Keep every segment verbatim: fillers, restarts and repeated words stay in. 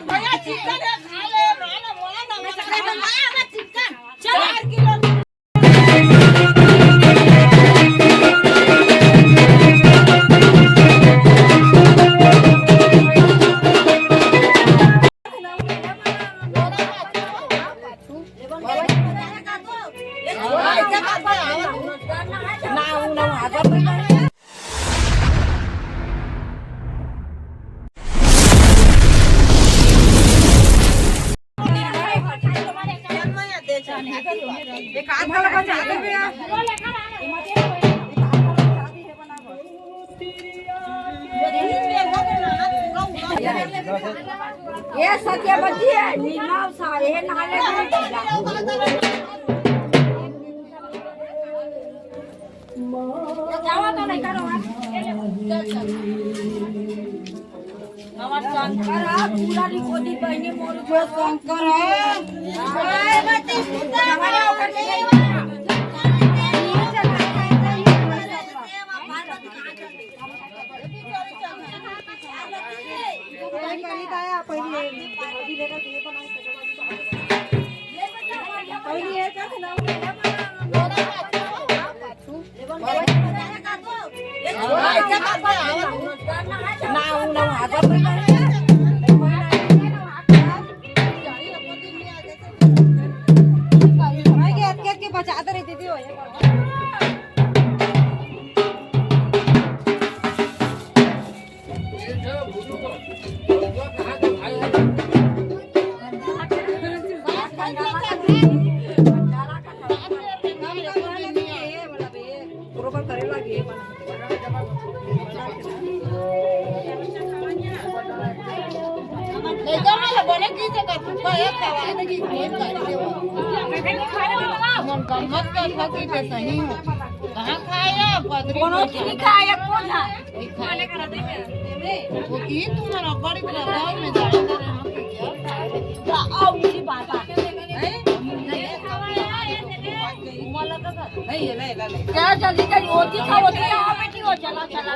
भैया चिकन है, खा ले, ना, ना, बोला ना, बोला ना। चल, चार किलो। ये सत्य बची है, निर्मल सा, ये नहाले नहीं। जावा तो नहीं करो। हमर शंकर ह, पूरा रिकॉर्डिंग बहिनी मोर जो शंकर ह। बचाते रही दीदी हो। लइका मन ल बने चीज से कर, सुबह एक सवाल है कि प्रेम कर देवा। मन गम्मत कर सकी ते सही हो। कहाँ खाया? पतरी कोनो चीज नहीं खाया, कौन है? वही खाया। वो की तुम्हारा बड़ी तरह गाँव में जाने का रहना तो क्या? आओ मेरी बात आ। नहीं, ये ले, ले, ले। क्या जल्दी कर, होती था, होती था, आओ बेटी, हो, चला, चला।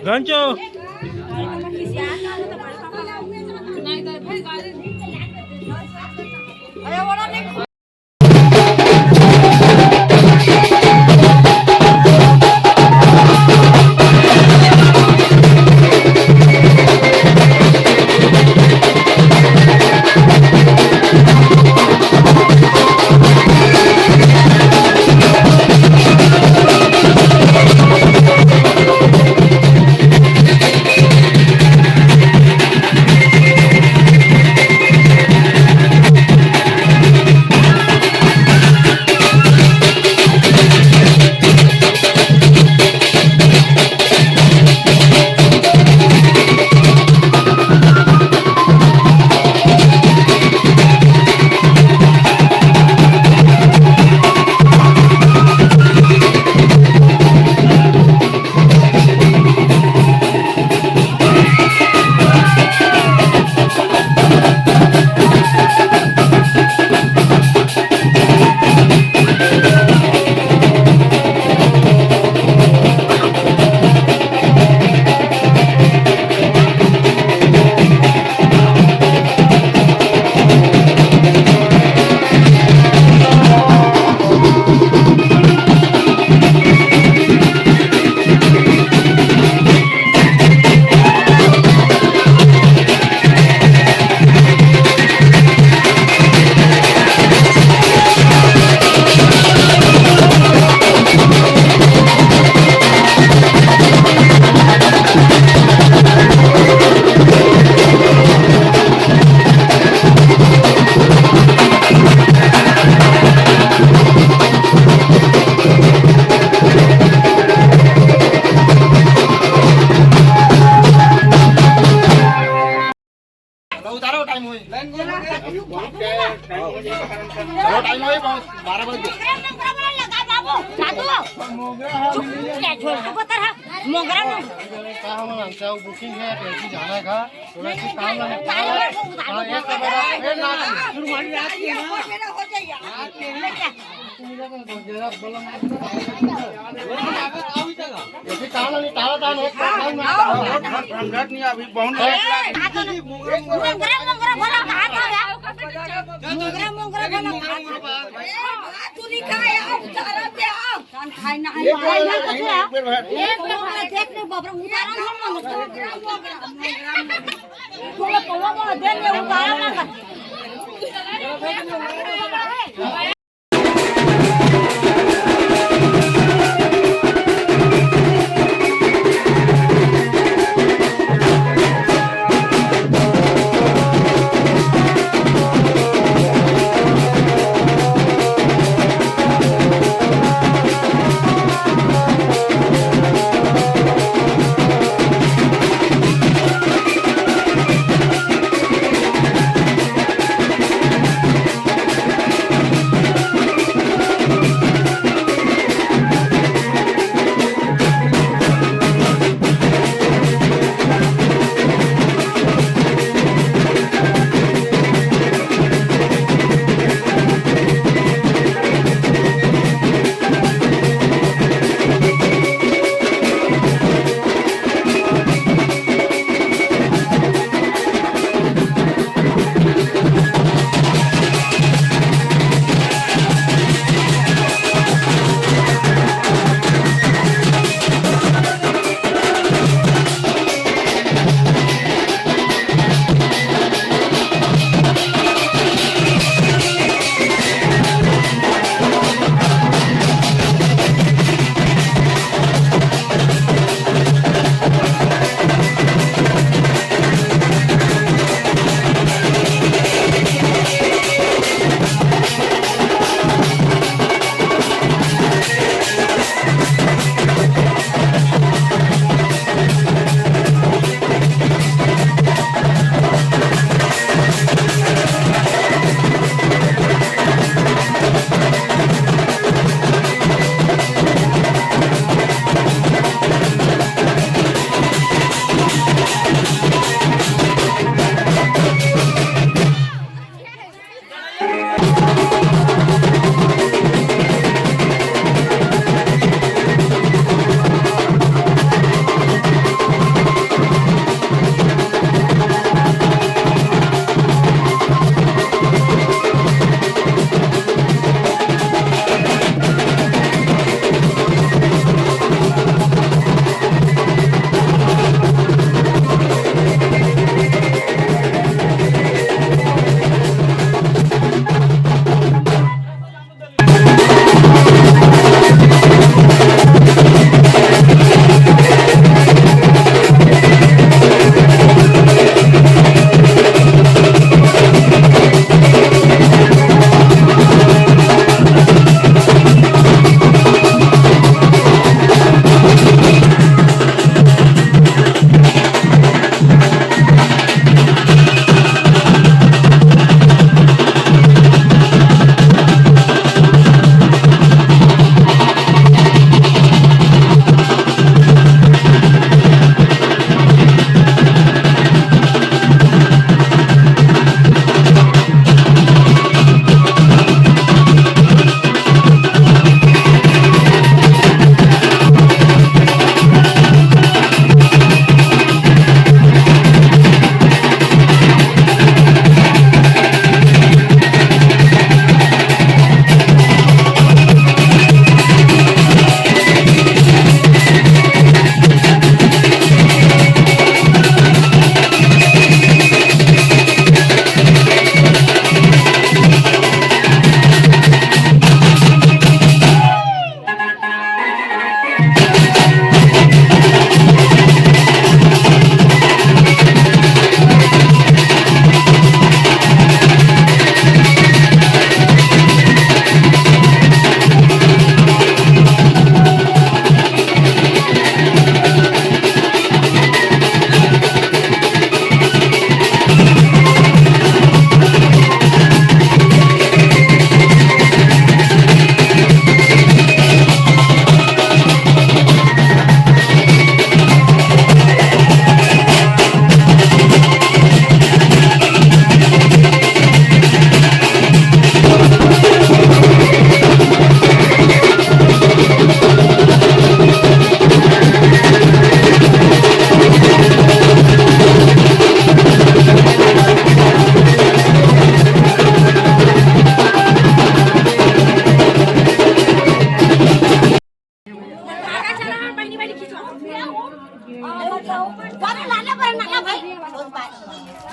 घंचो। उतारो, टाइम होई। चलो, टाइम होई, बारह बजे। मोगरा, मोगरा। का हमन हमसे बुकिंग है, कैसे जाना है का? थोड़ा सा काम ना निपटा। हाँ, एक तो मेरा, ए, ना, ऐसे काम ना निपटा, ना, एक काम ना। संगत नहीं, अभी बहुत लेट लग। मोगरा, मोगरा बोला, कहाँ था यार? मोगरा, मोगरा बोला, कहाँ था? ए, तू नहीं खाया, उतारा दे, आओ। एक बार, एक बार, एक बार। एक बार देख ले, बाप रे, उतारा हम। तू लोग कौवा बोला, देख ले, उतारा ना।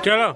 चलो।